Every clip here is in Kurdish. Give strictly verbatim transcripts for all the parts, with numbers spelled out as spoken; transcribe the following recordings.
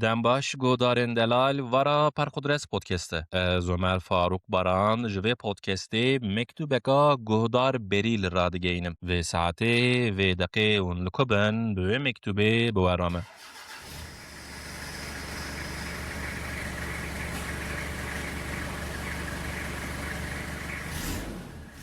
Dem baş, guhdarên delal, vara Perqudres Podcast e. Ez Omer Farûk Baran ji vê podcastê mektûbeka guhdar berî li radigeyînim. Vê saetê, vê deqê hûn li ku bin, bi wê mektûbê bi we re me.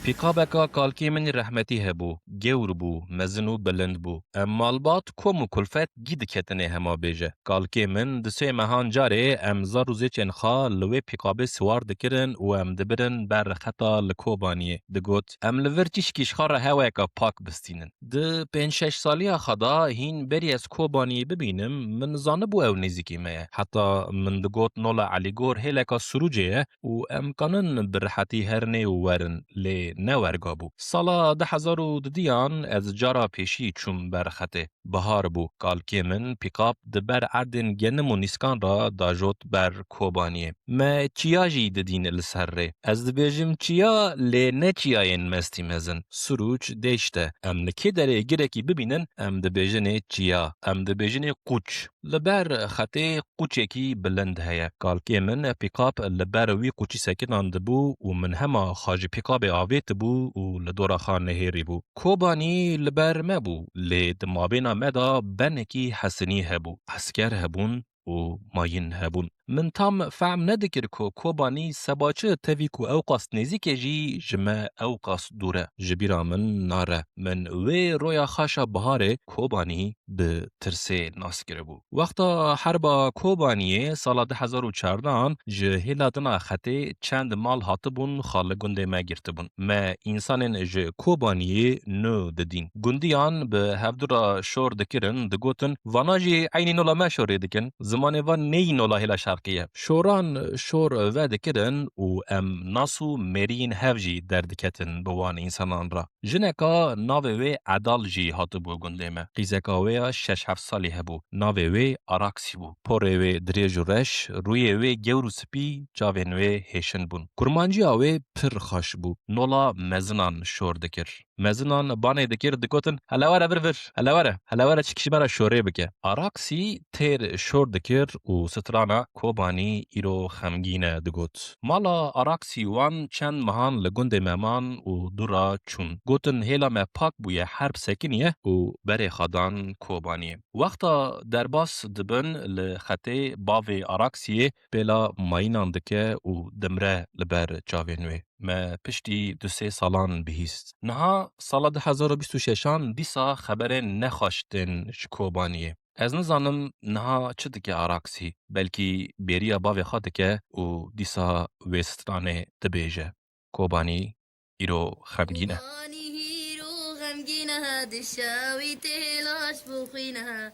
Pîkabeka kalkê min rehmetî hebû, gewr bû, mezin û bilind bû. Em malbat kom û kulfet gî diketinê hema bêje. Kalkê min di sê mehan carê em zar û zêçên xwe li wê pîkabê siwar dikirin û em dibirin ber xeta li Kobaniyê. Digot, em li vir çişkî ji xwe re hewayeka pak bistînin. Di pênc şeş saliya xwe de hîn berî ez Kobaniyê bibînim, min zanibû ew nêzîkî me ye. Heta min digot nola Elîgor hêleka Sirûcê ye û em kanin bi rehetî herin ê û werin, lê ne werga bû. Sala du hezar û dudiyan ez cara pêşî çûm ber xetê. Bihar bû. Kalkê min pîkap di ber erdên genim û nîskan re dajot ber Kobaniyê. Me çiya jî didîn li ser rê. Ez dibêjim çiya, lê ne çiyayên mestî mezin. Sirûc deşt e. Em li kê derê girekî bibînin, em dibêjinê çiya. Em dibêjinê quç. Li ber xetê quçekî bilind heye. Kalkê min pîkap li ber wî quçî sekinandibû û min hema xwe ji pîkabê avêtibû û li dora xwe nihêrîbû. Kobanî li ber me bû, lê di mabêna me de benekî hesinî hebû. Esker hebûn û mayîn hebûn. Min tam fehm nedikir ku Kobanî seba çi tevî ku ewqas nêzîk e jî ji me ewqas dûr e. Ji bîra min nare. Min wê roya xaşa biharê Kobanî bi tirsê nas kiribû. Wexta herba Kobaniyê sala du hezar û çardehan ji hêla din a xetê çend mal hatibûn xwe li gundê me girtibûn. Me însanên ji Kobaniyê nû didîn. Gundiyan bi hevdu re şor dikirin, digotin, vana jî eynî nola me şorê dikin. Zimanê van neyî nola hêla şerqî ye. Şoran şor vedikirin û em nas û mêriyên hev jî derdiketin bi wan însanan re. Jineka navê wê Edal jî hatibû gundê me. Qîzeka wê ya şeş heft salî hebû. Navê wê Araksî bû. Porê wê dirêj û reş, rûyê wê gewr û spî, çavên wê hêşin bûn. Kurmanciya wê pir xweş bû. Nola mezinan şor dikir. Mezinan banê dikir, digotin, hele were vir vir, hele were, hele were çikî ji me re şorê bike. Araksî têr şor dikir û strana Kobanî îro xemgîn e digot. Mala Araksî wan çend mehan li gundê me man û dû re çûn. Gotin, hêla me pak bûye, herb sekiniye û berê xwe dan Kobaniyê. Wexta derbas dibin li xetê bavê Araksiyê pêla mayînan dike û dimre li ber çavên wê. Me piştî du sê salan bihîst. Niha sala du hezar û bîst û şeşan dîsa xeberên nexweş tên ji Kobaniyê. Ez nizanim niha çi dike Araksî. Belkî bêriya bavê xwe dike û dîsa wê stranê dibêje. Kobanî îro xemgîn e. Kobanî hîro xemgîn e, dişewî tê laş bû xwîn e.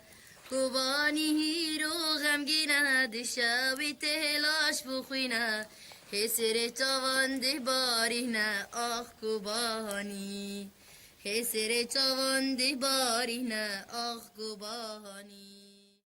Kobanî hîro xemgîn e, dişewî tê laş bû xwîn e. Hê sêrê çavan dê barîne, ax Kobanî. Hê sêrê çavan dê barîne, ax Kobanî.